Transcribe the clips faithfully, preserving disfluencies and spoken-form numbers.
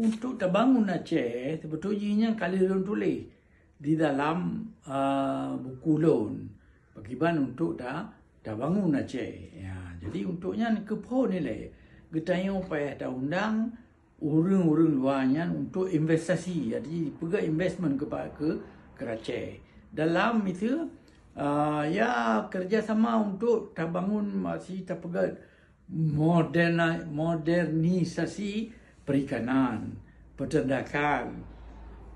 Untuk tabangun Aceh, seubeutôi jih nyan ka lheueh lôn tuléh di dalam, ah, buku lôn, pakriban untuk ta-, tabangun Aceh. Ya, jadi untuk nyan keuphon ilée, geutanyoe payah taundang ureuëng-ureuëng luwa nyan untuk investasi, jadi peugah investment keu, keu, keu Aceh. Dalam itu, ah, ya, kerjasama untuk tabangun masih tapeugah moderna-, modernisasi perikanan, peternakan,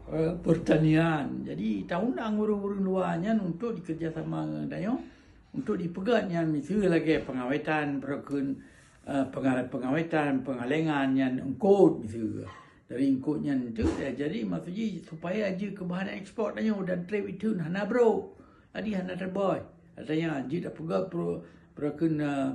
eh, pertanian. Jadi, taundang ureuëng-ureuëng luwa nyan untuk dikerjasama ngon tanyoe, untuk dipeugah nyan miseue lagée pengawetan, peureukeun, eh, penga-, pengawetan, pengalengan nyan eungkot miseue. Dari eungkot nyan tu, ya, jadi maksud jih supaya jeuet keu bahan ekspor tanyoe dan trade return hana brok. Jadi hana teuboi. Artinya, jeuet tapeugah pro-, peureukeun, eh,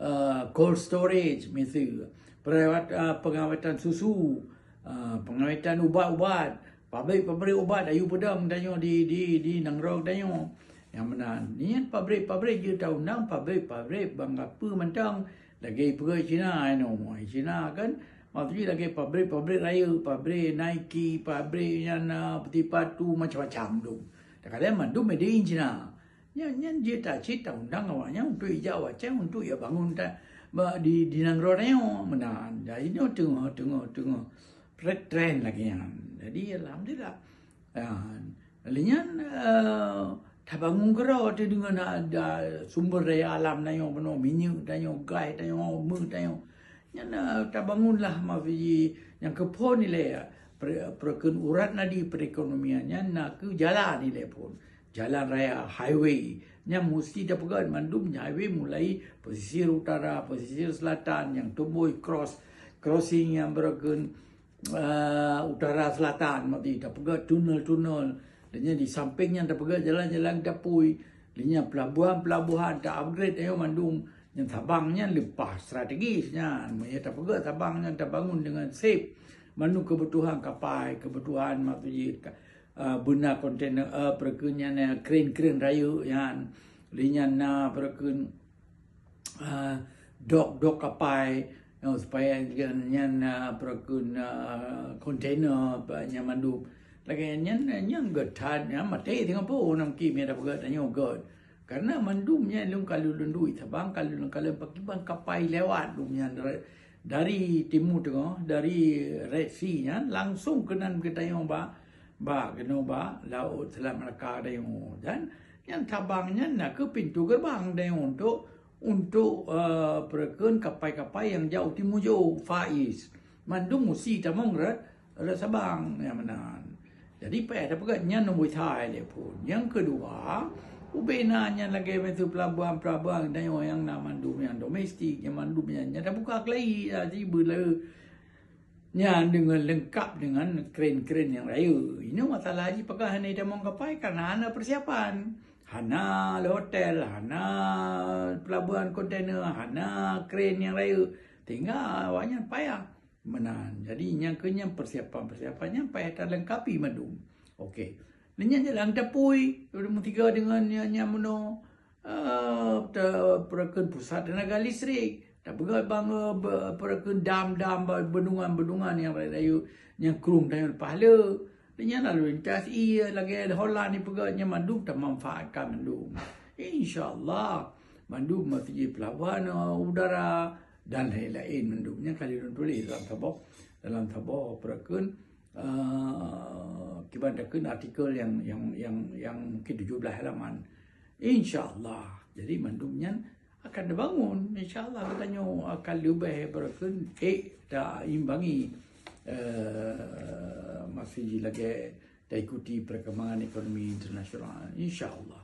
eh, cold storage miseue, perawat, eh, pengawetan susu, eh, pengawetan ubat-ubat, pabrik-pabrik ubat ayue peudong tanyoe di, di, di nanggroe tanyoe. Nyang meunan, nyan pabrik-pabrik jeuet taundang pabrik-pabrik bangga peue mantong, lagée peue Cina inoe, Cina kan, maksud jih lagée pabrik-pabrik rayeuk, pabrik Nike, pabrik nyan, eh, sepatu macam-macam tu. Kadang mandum made in China. Nyan, nyan jeuet cit taundang awaknyan untuk ijak wacée untuk ya bangun ta-, ba-, di, di nanggroe tanyoe meunan. Jadi nyoe teungoh, teungoh, teungoh trend, trend lagée nyan. Jadi alhamdulillah. Ya, lé nyan, eh, tabangun keudroe teuh deungon ada sumber daya alam tanyoe bunoe, minyeuk tanyoe, gas tanyoe, meuh tanyoe. Nyan, eh, tabangunlah maksud jih nyang keuphon ilée, eh, per-, peureukeun urat nadi perekonomian nyan nakeuh jalan ilée phon. Jalan raya, highway. Nyan musti tapeugah mandum highway mulai pesisir utara, pesisir selatan nyang tuboh cross, crossing nyang peureukeun, eh, utara selatan, maksud jih tapeugah tunnel-tunnel. Dan nyan di samping nyan tapeugah jalan-jalan tapui. Dan nyan pelabuhan-pelabuhan ta-upgrade nyoe mandum. Nyan Sabang nyan leupah strategis nyan. Meunyoe tapeugah Sabang nyan tabangun deungon safe. Mandum keubutuhan kapai, keubutuhan maksud jih ka-, eh, beuna kontainer, eh, peureukeun nyan, eh, kren-kren rayeuk nyan. Lé nyan na peureukeun, eh, dok-dok kapai, eh, supaya nyan, nyan, eh, peureukeun, eh, kontainer, apa, nyan mandum. Lagée nyan, eh, nyan geutan, nyan maté teungoh peue nam kim nyang tapeugah tanyoe gét. Karena mandum nyan lôn ka lôn duek Sabang, ka lôn, ka lôn pakriban kapai lewat lôn nyan dari, dari Timu Teungoh, dari Red Sea nyan langsung keunan geutanyoe ba, ba keunoe ba Laôt Selat Melaka tanyoe. Dan nyan Sabang nyan nakeuh pintoe geurbang tanyoe untuk, untuk, eh, peureukeun kapai-kapai nyang jak u timu jo, Far East. Mandum musti tamong rot, rot Sabang nyang meunan. Jadi payah tapeugah nyan nombor sa ilée phon. Nyang keudua, ubena nyan lagée miseue pelabuhan-pelabuhan tanyoe nyang na mandum nyang domestik, nyang mandum nyan, nyan tabuka keulayi, jadi beuleu nyan deungon leungkap deungon kren-kren nyang rayeuk. Inoe masalah jih pakon hana tamong kapai karena hana persiapan. Hana hotel, hana pelabuhan kontainer, hana kren nyang rayeuk. Sehingga awaknyan payah meunan. Jadi nyang keu nyan persiapan-persiapan nyan payah talengkapi mandum. Okey. Nyan jalan tapui, meusiga deungon nyan, nyan meunoe, eh, ta-, peureukeun pusat tenaga listrik. Tapeugah bang, eh, be-, peureukeun dam-dam, ba-, bendungan-bendungan nyang rayeuk-rayeuk nyang krueng tanyoe leupah le. Nyan lalu lintas ie lagée Holland ipeugah nyan mandum tamanfaatkan mandum. Insya Allah, mandum maksud jih pelabuhan, eh, udara dan laén-laén mandum. Nyan ka lheueh lôn tuléh dalam saboh, dalam saboh peureukeun, eh, kiban takheun artikel nyang, nyang, nyang, nyang mungkin tujoh blaih halaman. Insya Allah. Jadi mandum nyan akan dibangun. Insya Allah geutanyoe akan leubeh beureukeun ék taimbangi, eh, maksud jih lagée taikuti perkembangan ekonomi internasional. Insya Allah.